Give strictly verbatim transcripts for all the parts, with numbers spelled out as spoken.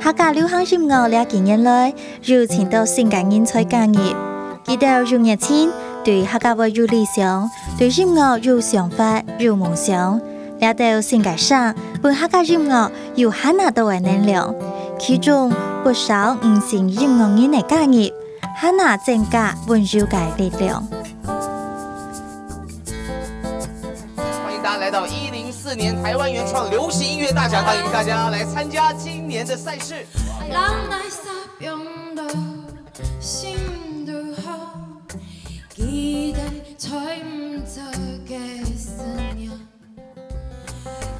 客家流行音樂這幾年來，有盡多新个人才加入，佢兜有熱情，對客家話有理想，對音樂有想法、有夢想。這兜新个聲，分客家音樂有還較多个能量。其中不少女性音樂人个加入，還較增加溫柔个力量。歡迎大家來到一零四年台灣原創流行音樂大獎，歡迎大家來參加今年的賽事。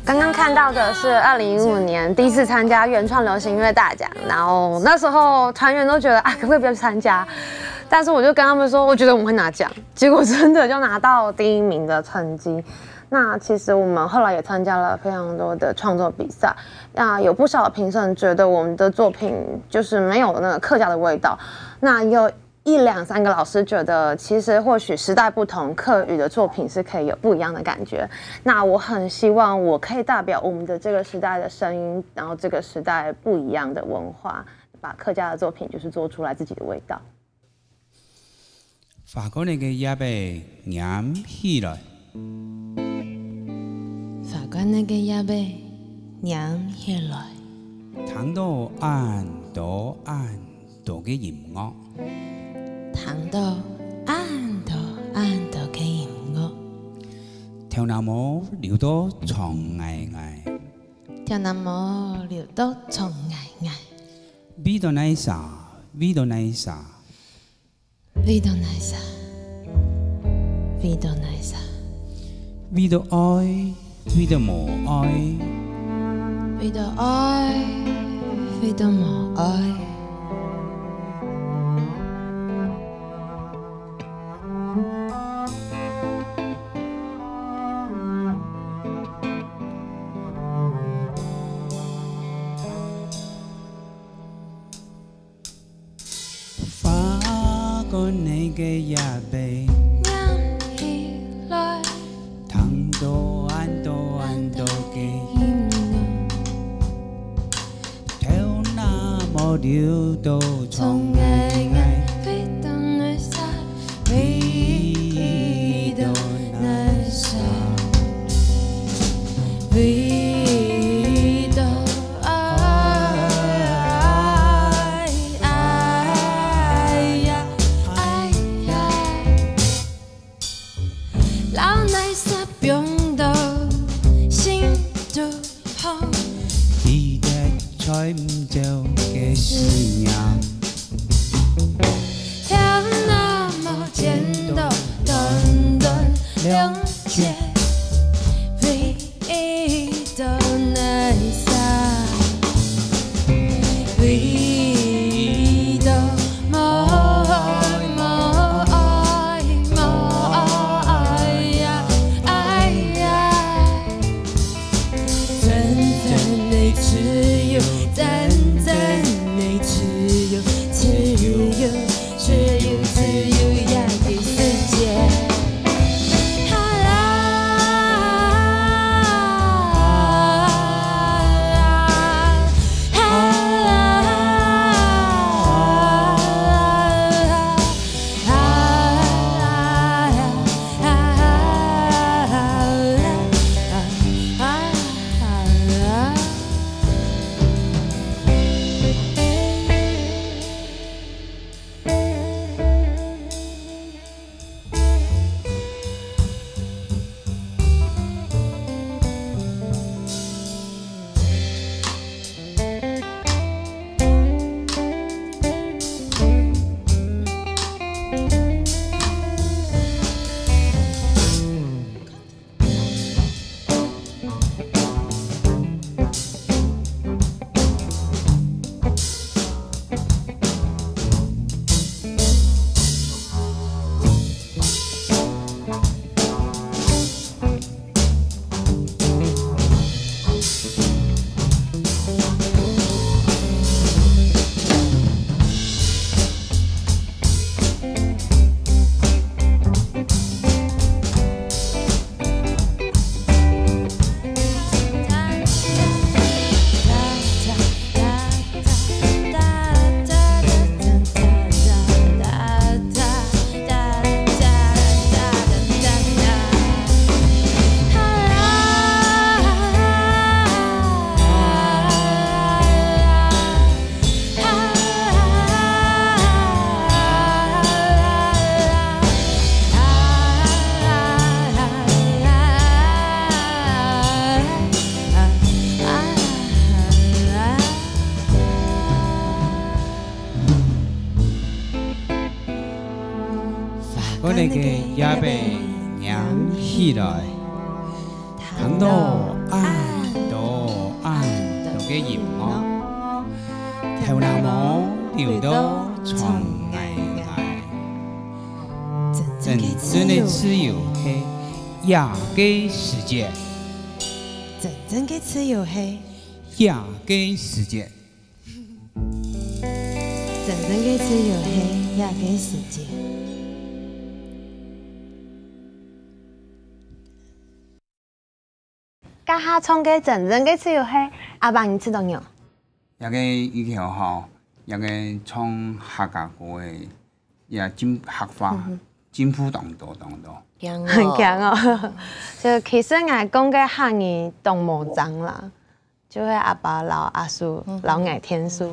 刚刚看到的是二零一五年第一次参加原创流行音乐大奖，然后那时候团员都觉得啊，可不可以不要去参加？但是我就跟他们说，我觉得我们会拿奖，结果真的就拿到第一名的成绩。那其实我们后来也参加了非常多的创作比赛，那有不少评审觉得我们的作品就是没有那个客家的味道，那有一两三个老师觉得，其实或许时代不同，客语的作品是可以有不一样的感觉。那我很希望我可以代表我们的这个时代的声音，然后这个时代不一样的文化，把客家的作品就是做出来自己的味道。花冠个葉仔拈起來，花冠个葉仔拈起來，聽到恁多恁多个音樂，聽到恁多恁多个音樂，頭那毛溜到長𠊎𠊎，頭那毛溜到長𠊎𠊎。 為到哪儕，為到哪儕，為到哪儕，為到哪儕，為到愛，為到無愛，為到愛，為到無愛。 花冠个葉仔，拈起來，聽到恁多恁多个音樂，頭那毛溜到長𠊎𠊎，為到哪儕，為到哪儕，為到愛。𠊎个腰背軟起來，聽到恁多恁多个音樂，頭那毛溜到長𠊎𠊎。真正个自由係夜个時節，真正个自由係夜个時節。 真正个自由係夜个時節。這下唱个真正个自由係，阿爸你知道無？這个以後吼，這个唱客家歌个，也進，客話，進步當多當多。強哦。很強哦。就其實𠊎講个客語當無正啦。 就係阿爸摎阿叔，摎𠊎𢯭手，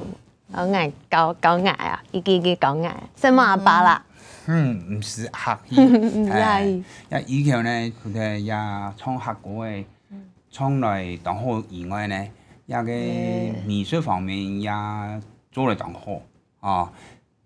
摎𠊎教，教𠊎啊，一句一句教𠊎。承蒙阿爸啦。嗯，毋使客氣。毋使客氣。哎，也以後呢，除了也唱客歌个，唱來當好以外呢，也个美術方面也做得當好啊。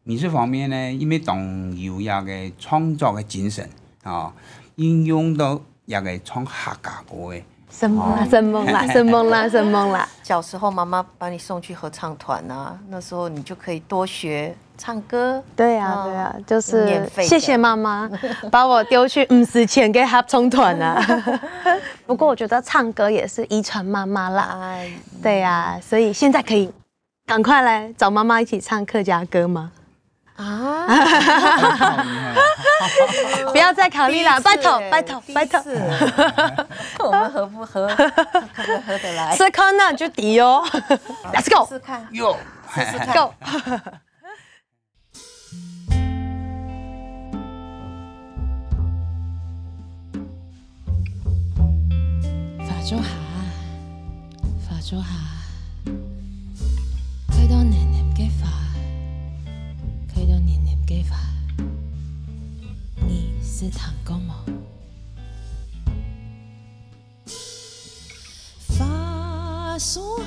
美術方面呢，因為當有這个創作个精神啊，應用到這个唱客家歌个。承蒙啦，哦。承蒙啦，承蒙啦，承蒙啦。小時候媽媽把你送去合唱團啊，那時候你就可以多學唱歌。對啊，哦，對啊，就是免費的。謝謝媽媽把我丟去五十錢个合唱團啊。不過我覺得唱歌也是遺傳媽媽啦。哎。對啊，所以現在可以 趕快來找媽媽一起唱客家歌嗎？啊？不要再考慮了，第一次欸，拜託，拜託，拜託。第一次欸。看我們合不合，可不可以合得來？試看啊，就知哦。好，Let's go。試試看。喲。試試看。Go。 花著下，花著下，開到淰淰个花，開到淰淰个花，你識聽過無？ 花樹下，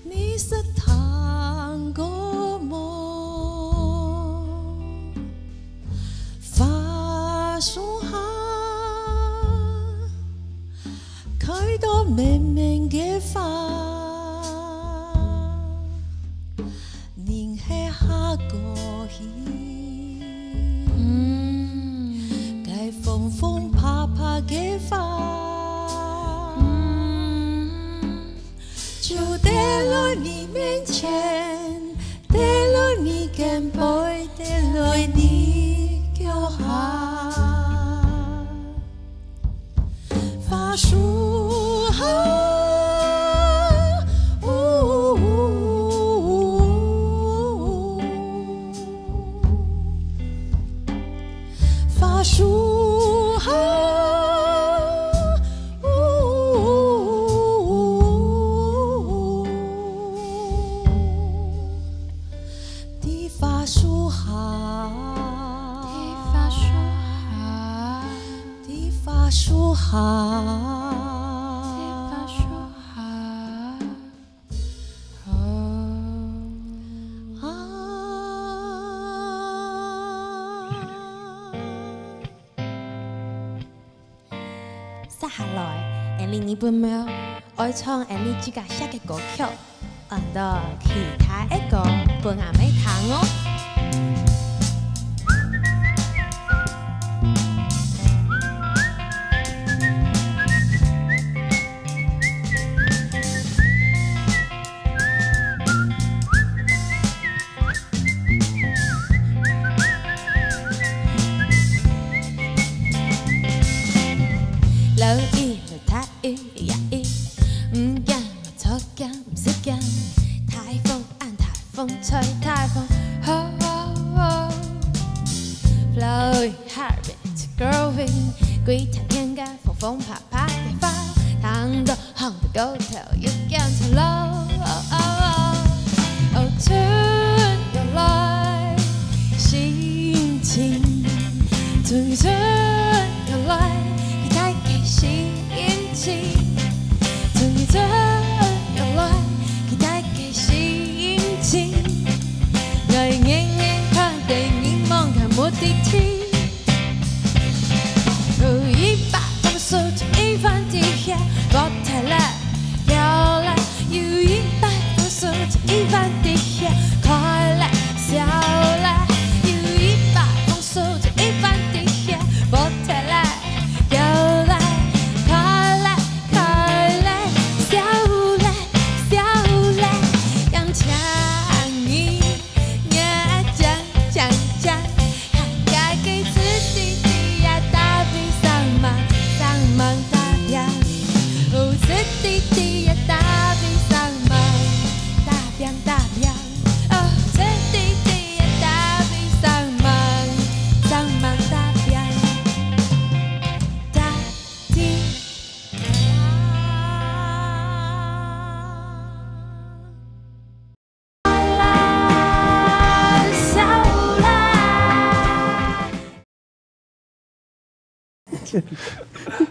你識聽過無？花樹下，開到綿綿个花，人係下過去。 嗯。該風風拍拍个花，嗯。就跌落你面前，跌落你肩背，跌落你腳下。 花樹下，嗚，花樹下，嗚，在花樹下，在花樹下。 在花樹下。在花樹下。哦。啊。接下來，𠊎俚日本妹愛唱𠊎俚自家寫个歌曲。 安到其他个歌分阿姆聽哦。落雨落大雨也雨，毋驚，毋著驚，毋使驚。颱風恁颱風，吹颱風，吼吼吼。Blowing hard wind, cold wind，歸天天个風風拍拍个花，聽到 紅到高頭又驚錯路。哦，春又來，心情，春春又來，期待个心情，春春又來，期待个心情，愛年年看得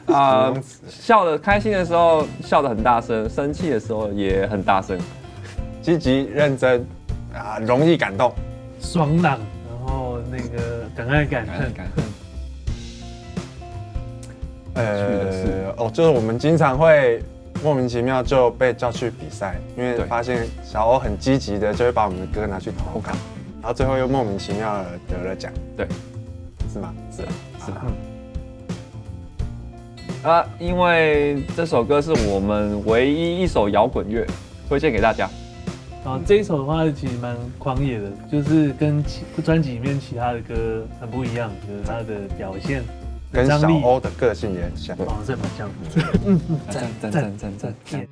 啊、笑的开心的时候笑得很大声，生气的时候也很大声。积极认真啊，容易感动。爽朗，然后那个敢爱敢恨。敢敢恨。呃，哦，就是我们经常会莫名其妙就被叫去比赛，因为对发现小欧很积极的就会把我们的歌拿去投稿，然后最后又莫名其妙的得了奖，对，是吗？是啊，是啊。啊，因为这首歌是我们唯一一首摇滚乐，推荐给大家。然后这一首的话，其实蛮狂野的，就是跟其专辑里面其他的歌很不一样，就是它的表现的跟小张力。欧的个性也很像。哦，这蛮像的。赞赞赞赞赞赞。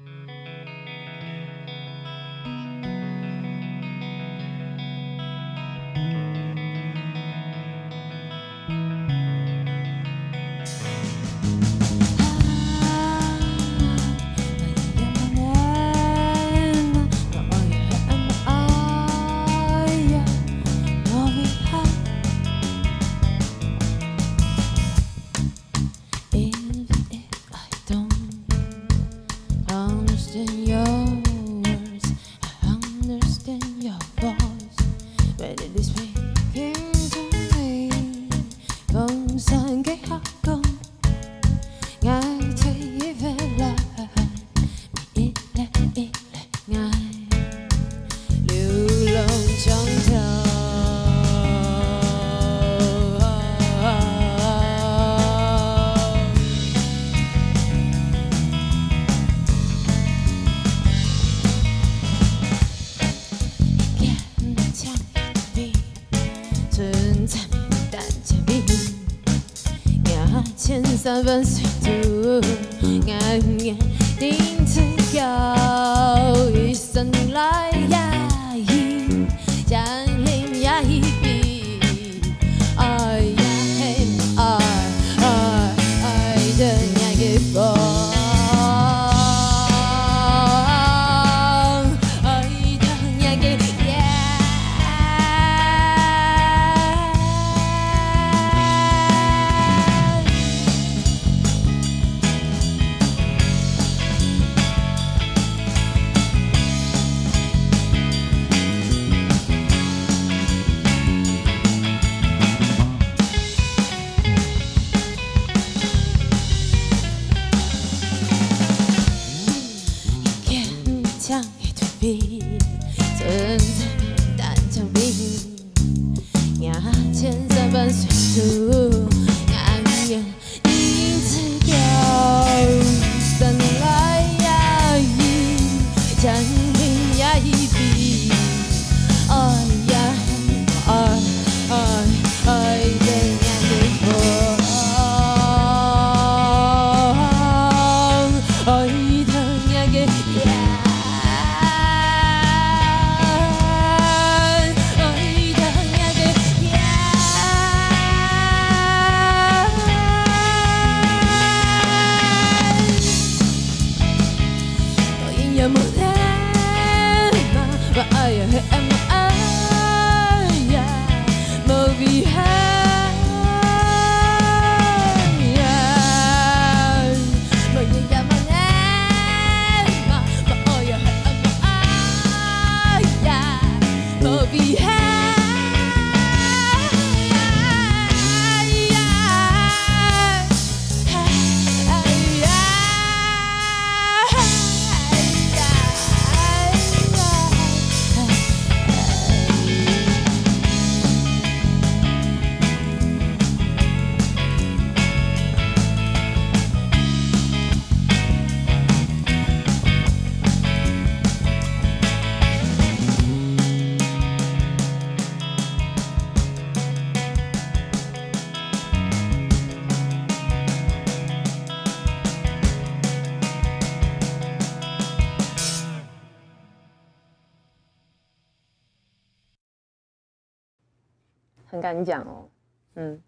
很敢讲哦。嗯，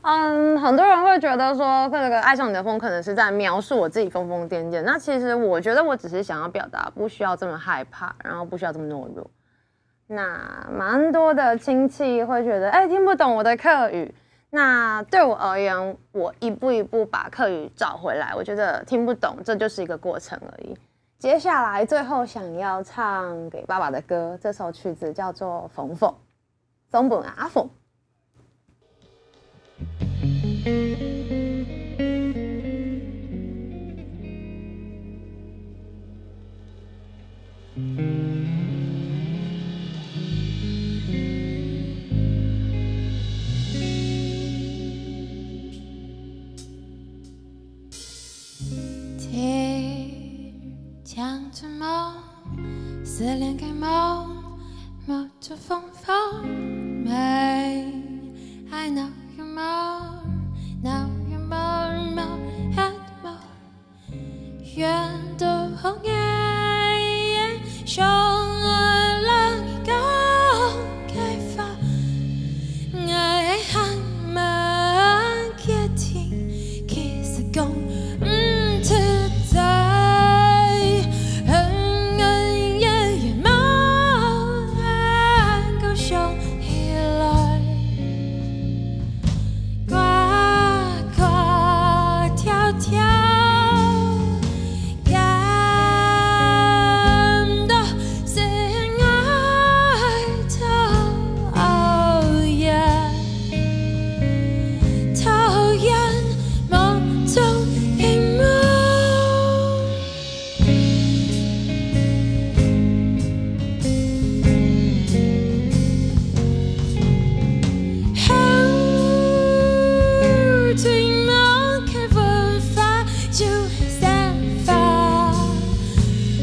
嗯，很多人会觉得说，这个爱上你的风可能是在描述我自己疯疯癫癫。那其实我觉得我只是想要表达，不需要这么害怕，然后不需要这么懦弱。那蛮多的亲戚会觉得，哎，听不懂我的客语，那對我而言，我一步一步把客語找回來，我覺得聽不懂，這就是一個過程而已。接下來，最後想要唱給爸爸的歌，這首曲子叫做《縫縫》，送分阿鳳。 天，像春梦，失恋个梦，梦中风风美。I know you more, know you more, more and more。 遠到好遠，想愛摎你講个話，𠊎還吂決定，其實講毋出嘴，恩恩怨怨無能夠想起來。 呱呱跳跳，感動是愛討厭，討厭夢中的夢。 好，最美个文化就係生活。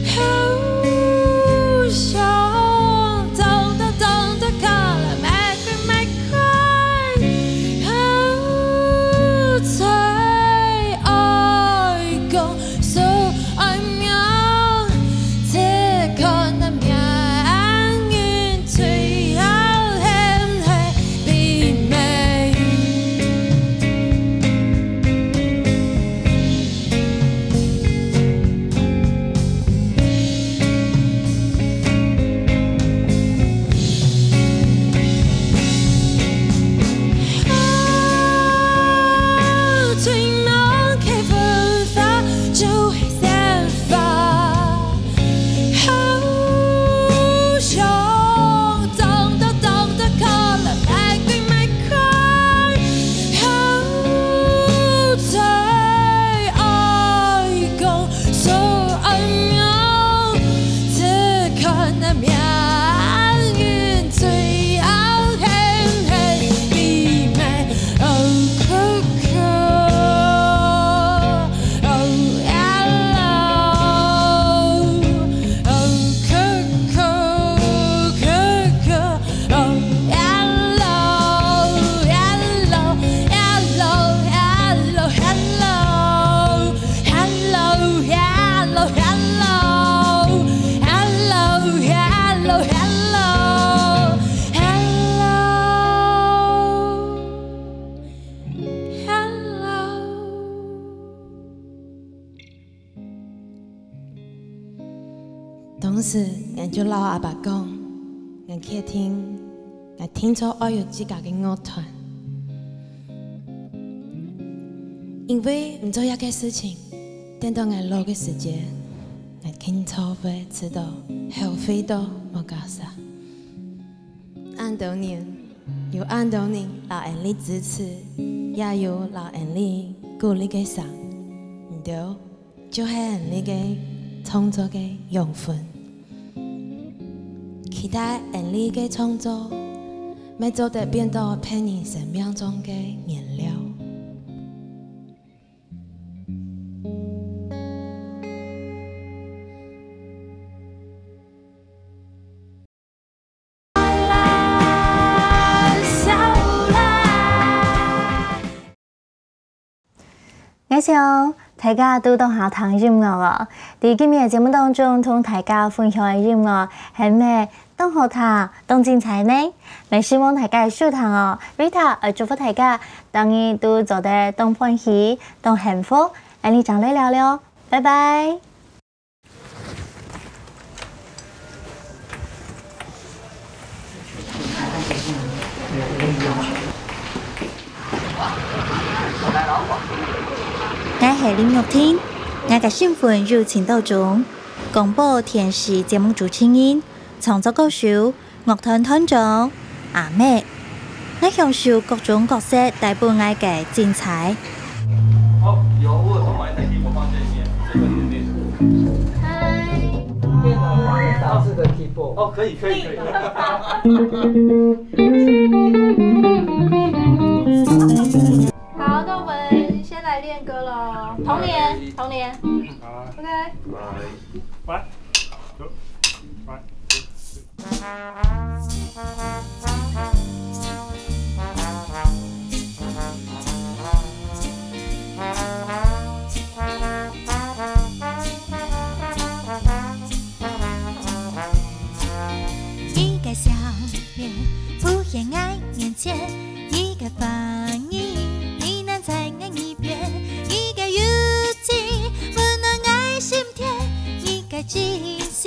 好，想當多當多可能玫瑰玫瑰。好，最愛講 所愛名，只看得名人最好喊係美美。 當時，𠊎就摎阿爸講，𠊎決定，𠊎定著愛有自家个樂團。因為毋做這个事情，等到𠊎老个時節，𠊎定著會知著後悔著無搞煞。 恁多年，有恁多人摎𠊎俚支持，也有摎𠊎俚鼓勵个聲，你兜就係𠊎俚个創作个養分。期待𠊎俚个創作，乜做得變到別人生命中个燃料。 𠊎想，大家都當好聽音樂哦。在今日个節目當中，同大家分享个音樂係毋係當好聽、當精彩呢？乜希望大家收聽哦。Rita愛祝福大家，逐日都做得當歡喜、當幸福。𠊎俚正來尞了，拜拜。音樂廳，𠊎个身份有請到中廣播電視節目主持人、創作歌手、樂團團長阿妹。𠊎享受各種角色帶分𠊎个精彩。哦，有，我有偷买一台 keyboard 放在前面，這個前面。嗨。電腦打字的 keyboard。哦，可以，可以，可以。好，那我們先來練歌囉。童年，童年。好啊。OK。One, two, one, two, three。你个笑面浮現𠊎面前，你个話語呢喃在𠊎耳邊，你个柔情溫暖𠊎心田，你个真心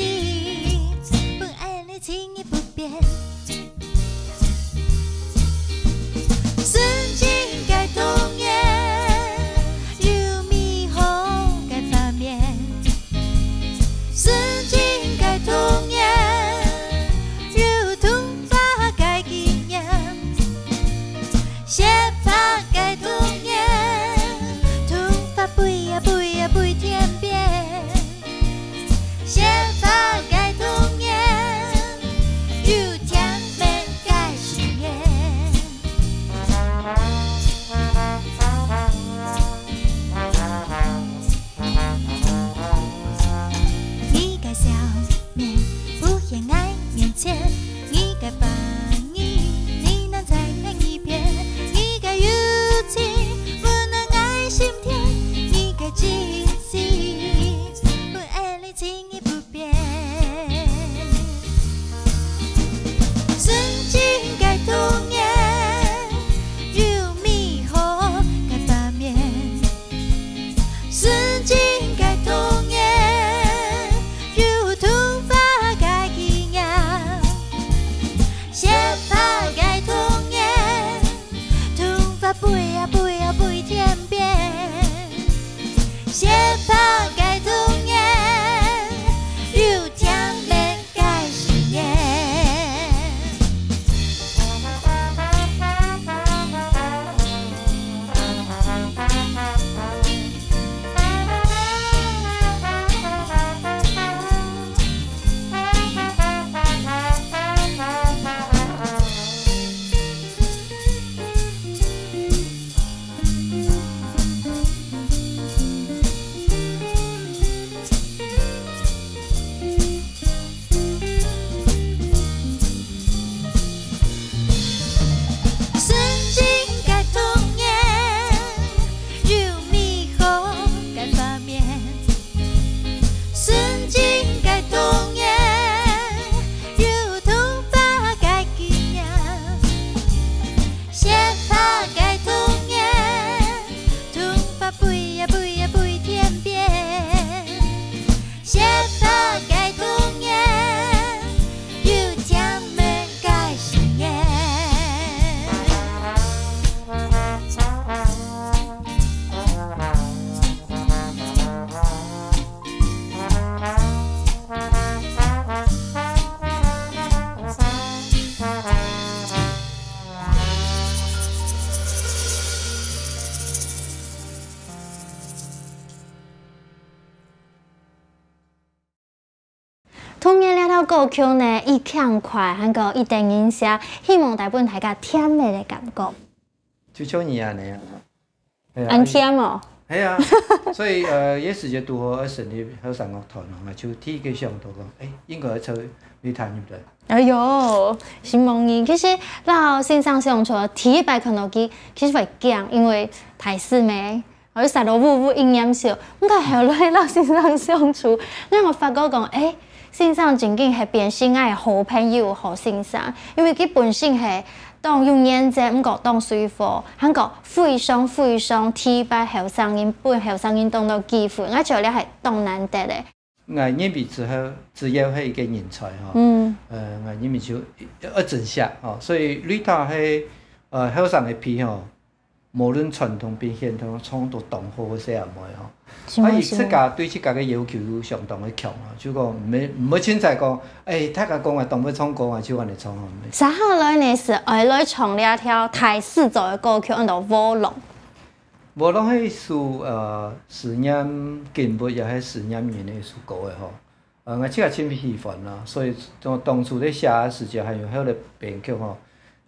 分𠊎來親密不變。 純真个童年，有美好个畫面。純真个童年，有童話个經驗。雪白个童年，童話飛啊飛啊飛天邊。 雪白个童年，有甜蜜个誓言。你个笑面浮現𠊎面前，你个話語呢喃在𠊎耳邊，你个柔情溫暖𠊎心田，你个真心分𠊎來親 不變。純真个童年，有美好个畫面。純真个童年，有童話个經驗。雪白个童年， 童話飛啊飛啊飛天邊，雪白个童年，有甜蜜个誓言。 純真个童年，有美好个畫面。純真个童年，有童話个經驗。雪白个童年，童話飛啊飛啊飛天邊。 雪白个童年，有甜蜜个誓言。童年這條歌曲呢，又輕快，還過又得人惜，希望帶分大家甜蜜个感覺。就像你恁樣啊。係啊，恁甜哦。係啊，所以，呃，這時節拄好愛成立後生樂團哦，𠊎就第一個想到講，誒，應該愛招你彈入來。哎喲，承蒙你。其實摎先生相處，第一擺看到佢，其實會驚，因為大師妹， 𠊎就煞到嗚嗚一念笑，毋過後來摎先生相處，𠊎發覺講，誒，先生正經係變成𠊎个好朋友、好先生，因為佢本身係當有原則，毋過當隨和，還過非常非常提拔後生人，分後生人當多機會，𠊎覺得係當難得个。𠊎認為之後，只要係一個人才吼，嗯。呃，𠊎認為就愛珍惜吼，所以Rita係，呃，後生个皮吼，無論傳統變現代，唱到當好个細阿妹吼。啊，佢自家對自家个要求又相當个強啊，就講毋會，毋會凊彩講，欸，大家講𠊎當會唱歌啊，就恁樣唱啊，毋係。接下來呢，係愛來唱這條大師做个歌曲，安到《和龍》。《和龍》係一首，呃，思念景物，也係思念人个一首歌个吼。 呃，𠊎自家盡喜歡啦，所以當，當初在寫个時節，還有後來編曲吼，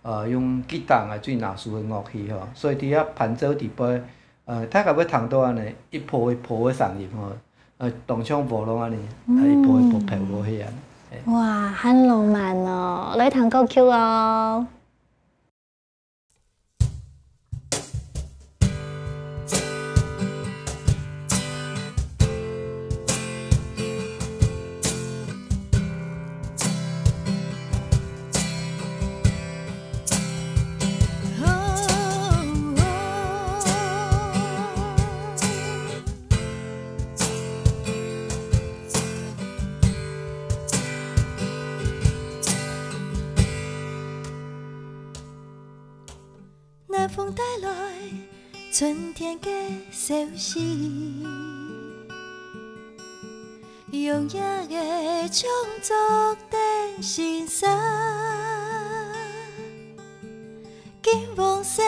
呃，用吉他啊，最拿手个樂器吼，所以在該伴奏底背，呃，大家會聽到恁樣一波一波个聲音吼，呃，當像和龍恁樣，呃，一波一波飄過去恁樣。嘿。哇，很浪漫哦！來聽歌曲哦。 南風帶來春天个消息，用夜个鐘錶等心聲。金黃色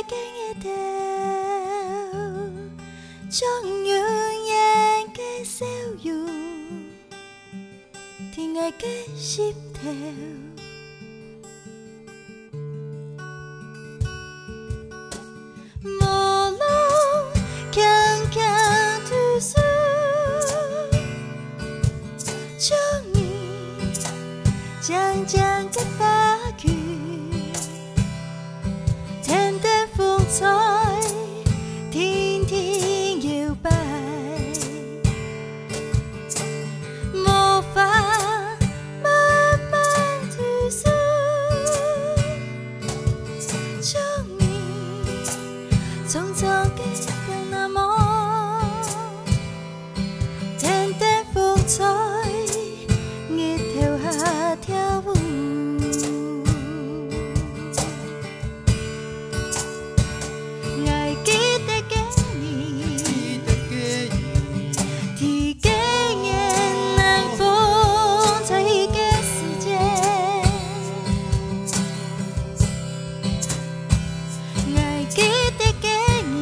个日頭，將永遠个笑容。 在𠊎个心頭。無路輕輕退縮，將你靜靜个擺曲。 跈等風吹，輕輕搖擺，無法慢慢退縮，將你匆匆个等那麼。 跈等風吹，日頭下跳舞。𠊎記得个你，在該年南風吹个時節。 𠊎記得个你，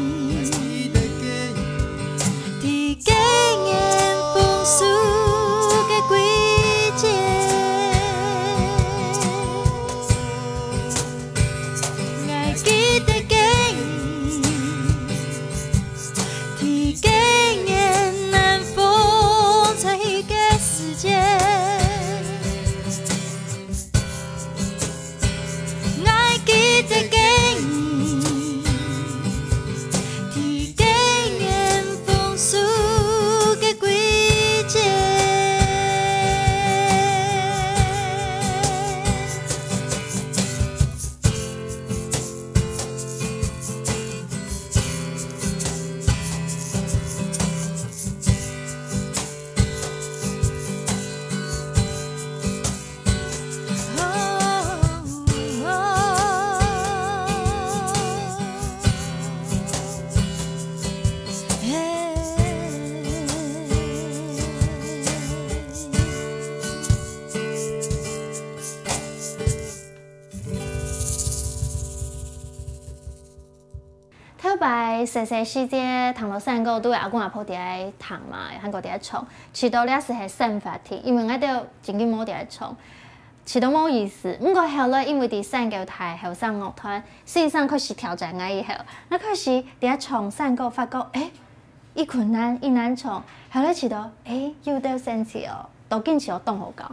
在該年豐收个季節。𠊎記得个你，在該年南風吹个時節。 𠊎記得个你，在該年豐收个季節。 頭擺細細時節，聽著山歌，都係阿公阿婆在該彈嘛，還過在該唱，試著這時係生活聽，因為𠊎兜正經無在該唱，試著無意思。毋過後來因為在山歌大後生樂團，先生開始挑戰𠊎以後，𠊎開始在該唱山歌，發覺，欸，異困難，異難唱。後來試著，欸，有兜神奇哦，到今試著當好搞。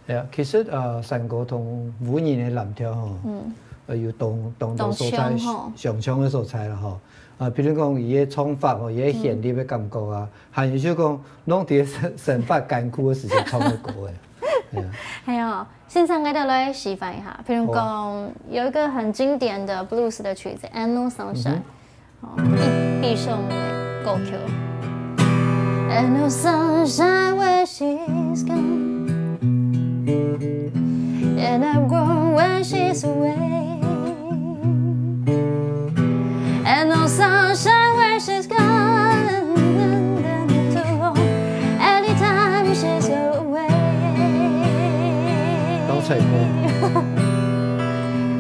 係啊，其實，呃，山歌同烏仁个藍調吼，嗯。呃，有當，當多所在當像吼。相像个所在啦吼。啊，比如講，佢个唱法吼，佢个旋律个感覺啊，嗯。還有就講，攏在生，生活艱苦个時節唱个歌誒。係啊。係哦，先生，𠊎兜來示範一下。比如講，好啊。有一個很經典的blues的曲子，《Ain't No Sunshine》。嗯哼。 哦，一，一首歌曲。Ain't no sunshine when she's gone. Ain't no warmth when she's away.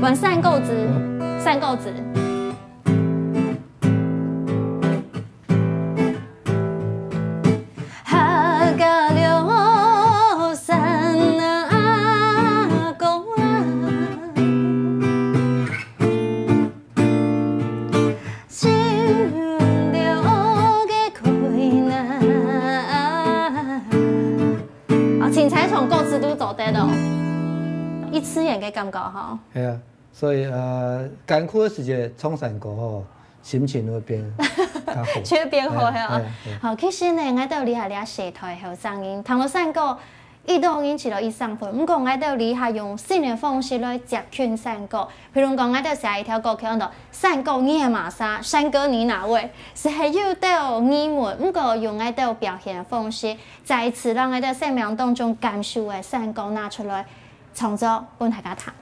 換山歌子，山歌子。客家尞山啊，阿公啊。 哦，凊彩唱歌詞都做得哦，異自然个感覺吼。係啊，所以，呃，艱苦个時節唱山歌吼，心情會變較好。就會變好，係啊。係哦。係啊，係啊。好，其實呢，𠊎兜這下這世代後生人，聽著山歌， 一到人就來一生份，毋過𠊎兜這下用新个方式來接近山歌。譬如講，𠊎兜寫一條歌曲，安到《山歌你个麼儕》，山歌你哪位，就係有兜疑問，毋過用𠊎兜表現个方式，再一次讓𠊎兜生命當中感受个山歌拿出來，創作分大家聽。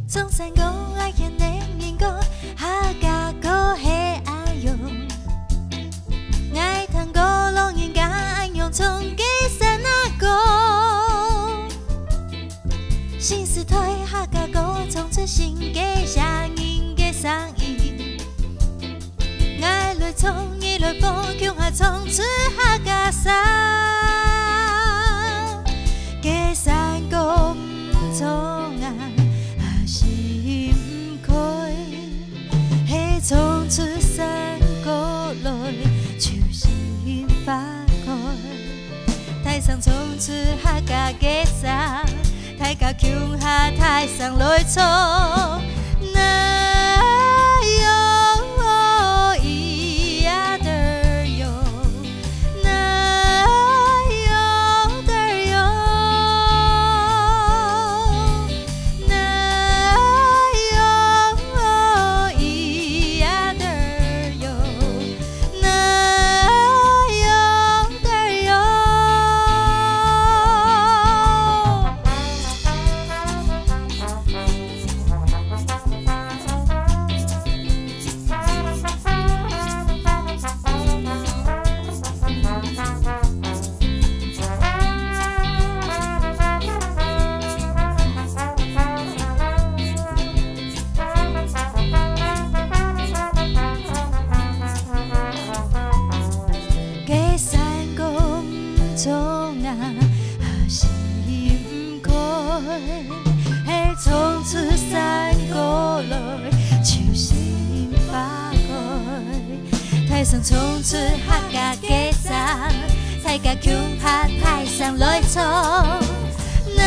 唱山歌愛向年人講，客家歌係恁樣。𠊎聽過老人家恁樣唱个山歌。 新時代客家歌唱出新个聲音个聲音。𠊎來唱，你來放，共下唱出客家聲。該山歌毋唱啊，還是毋開。 係唱出山歌來，就心花開。大聲唱出客家个聲，大家共下大聲來唱。哪有咿呀嘚兒喲， 哪有嘚兒喲，哪有咿呀嘚兒喲，哪有嘚兒喲。該山歌毋唱啊，還是毋開。 係唱出山歌來，就心花開。大聲唱出客家个聲，大家共下大聲來唱。哪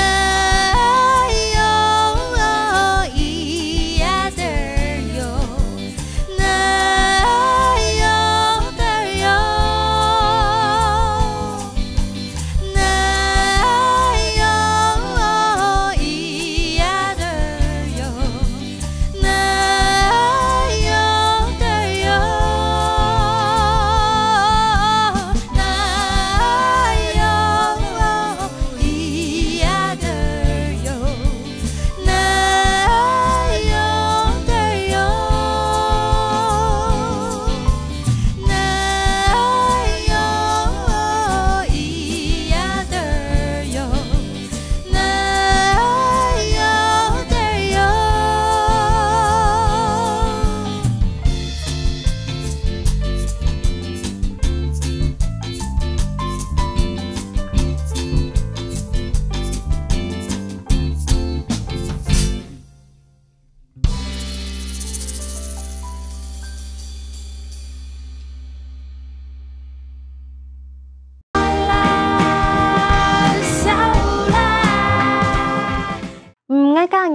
有咿呀嘚兒喲，哪有嘚兒喲。 哪有咿呀嘚兒喲，哪有嘚兒喲，哪有咿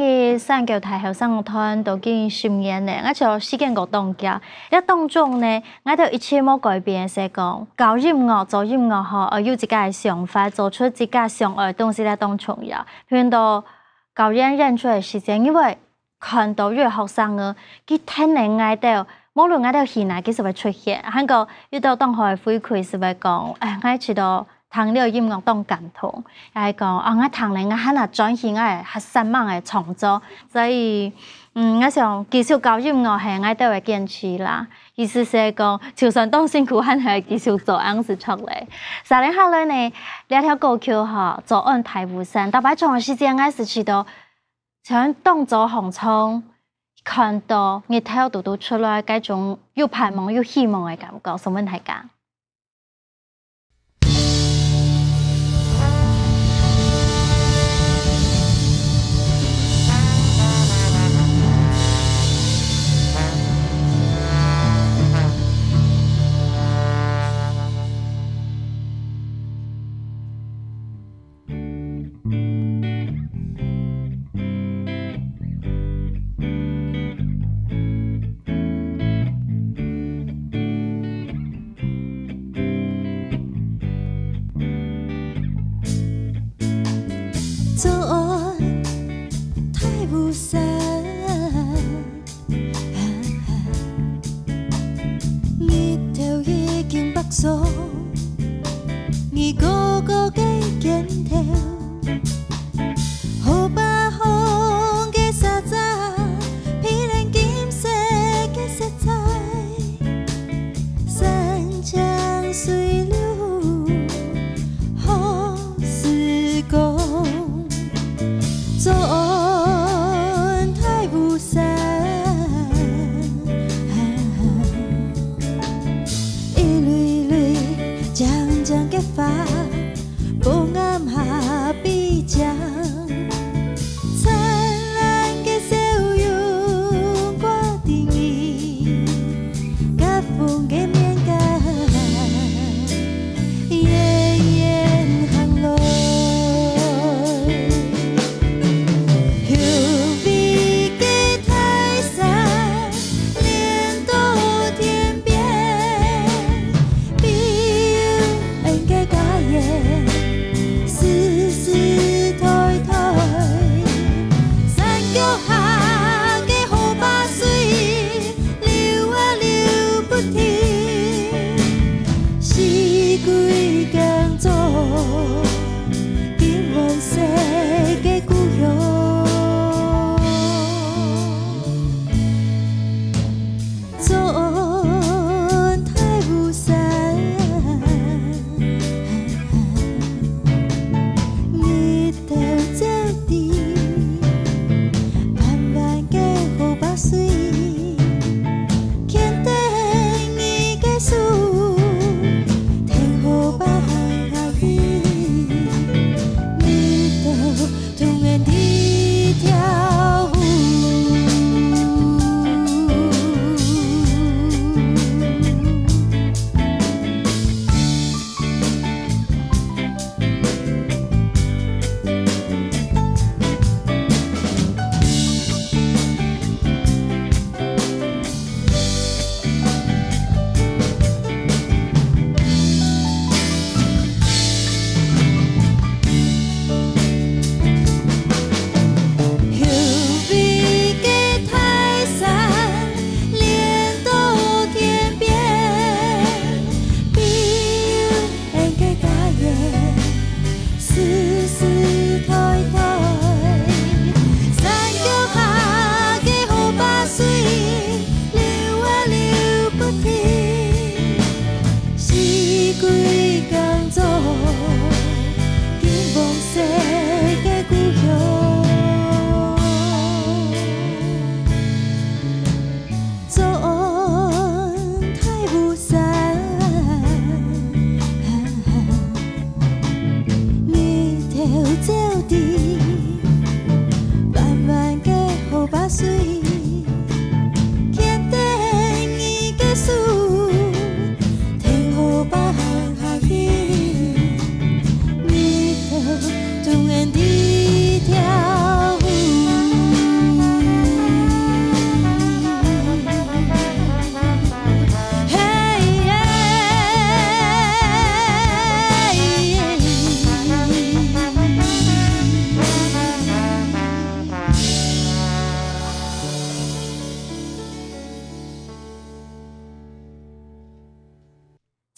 去山腳大學生樂團都已經十年了，𠊎就時間過當遽。這當中呢，𠊎兜一直無改變个係講，搞音樂、做音樂吼，愛有自家个想法，做出自家想愛个東西，這當重要。譬如到搞演，演出个時間，因為看到有个學生啊，佢跈等𠊎兜，無論𠊎兜去哪，佢就會出現。還過遇到當好个回饋，就會講，哎，𠊎試著聽這音樂當感動，也係講，啊，𠊎聽了，𠊎還較專心，𠊎會較煞猛个創作。所以，嗯，𠊎想繼續搞音樂係𠊎兜个堅持啦。意思係講，就算當辛苦，還係繼續做，恁樣就著了。續等下來呢，這條歌曲吼，《早安大武山》，逐擺唱个時節，𠊎就試著 像當早䟘床，看到日頭嘟嘟出來，該種又盼望又希望个感覺，送分大家。早安，大武山。 日頭已經北上，你高高个肩頭，河壩風个沙沙，披lên金色个色彩。山江水流，好時光。 早安大武山，一蕊蕊靚靚个花，晡暗下比靚，燦爛个笑容掛在你 甲風个面頰，遠遠行來。雄偉个大山，連到天邊，庇佑𫣆个家園，世世代代。山腳下个河壩水， 流啊流不停，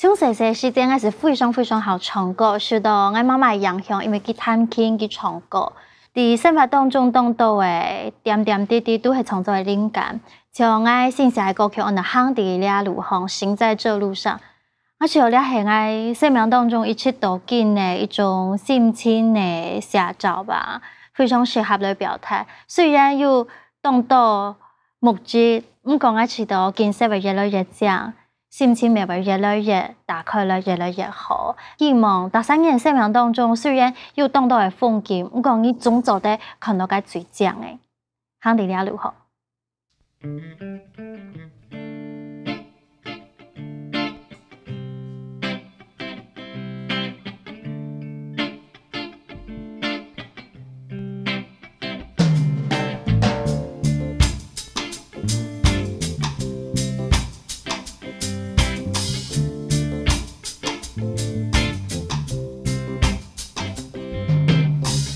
從細細時節，𠊎係非常非常好唱歌，受到𠊎媽媽个影響，因為佢彈琴，佢唱歌。在生活當中當多个點點滴滴都係創作个靈感。像𠊎新寫个歌曲，安到行在這路項，行在這路上。啊，就這係𠊎生命當中一直都緊个一種心情个寫照吧，非常適合來表達。雖然有當多目汁，毋過𠊎知道景色會越來越靚，心情也會越來越打開來，越來越好。希望大三年生命當中，雖然有當多个風景，毋過你總做得看到个最靚个。行在這路項。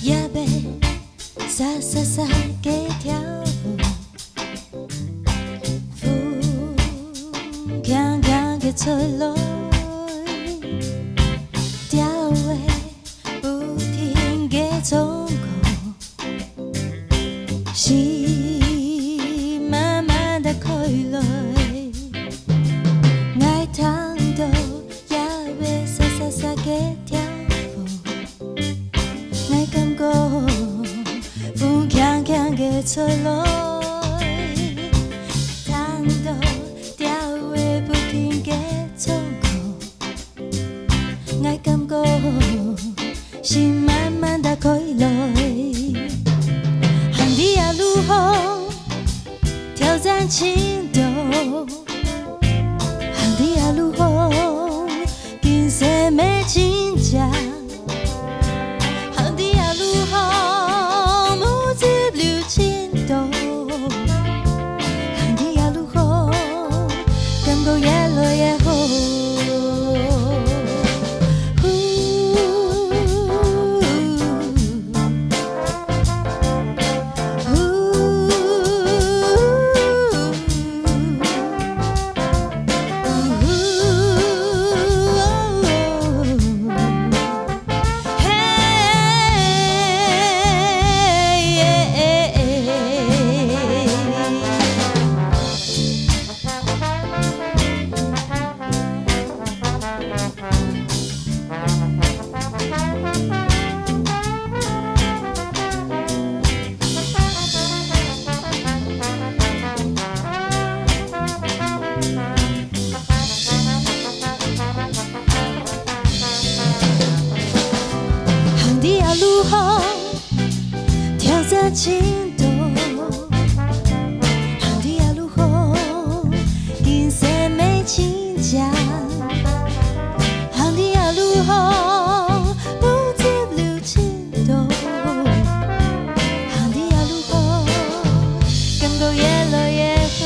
也要沙沙沙个跳舞，風輕輕个吹來，調仔不停个唱歌。 心慢慢打開來，𠊎聽到夜尾沙沙沙个跳舞，𠊎感覺風輕輕个吹來，聽到調仔不停个唱歌。 𠊎感覺心慢慢打開來，行在這路項，挑戰盡多，行在這路項，景色乜盡靚，行在這路項，目汁流盡多。 行在這路項，感覺越來越好。行在這路項，挑戰盡多。行在這路項，景色乜盡靚。行在這路項，目汁流盡多。行在這路項，感覺越來越好。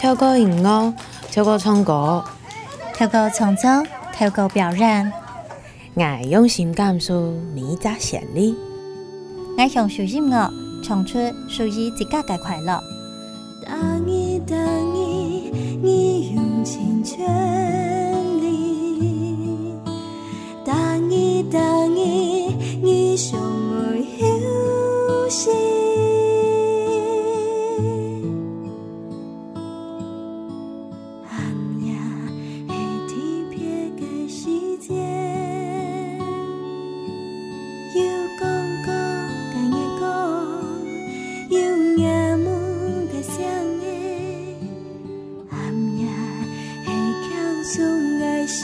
透過音樂，透過唱歌，透過創作，透過表演，𠊎用心感受每一隻旋律。𠊎享受音樂，唱出屬於自家个快樂。青春里，逐日逐日，你想愛休息。暗夜係特別个時節，有公公甲月光，有夜幕个聲音。 暗夜係輕鬆个時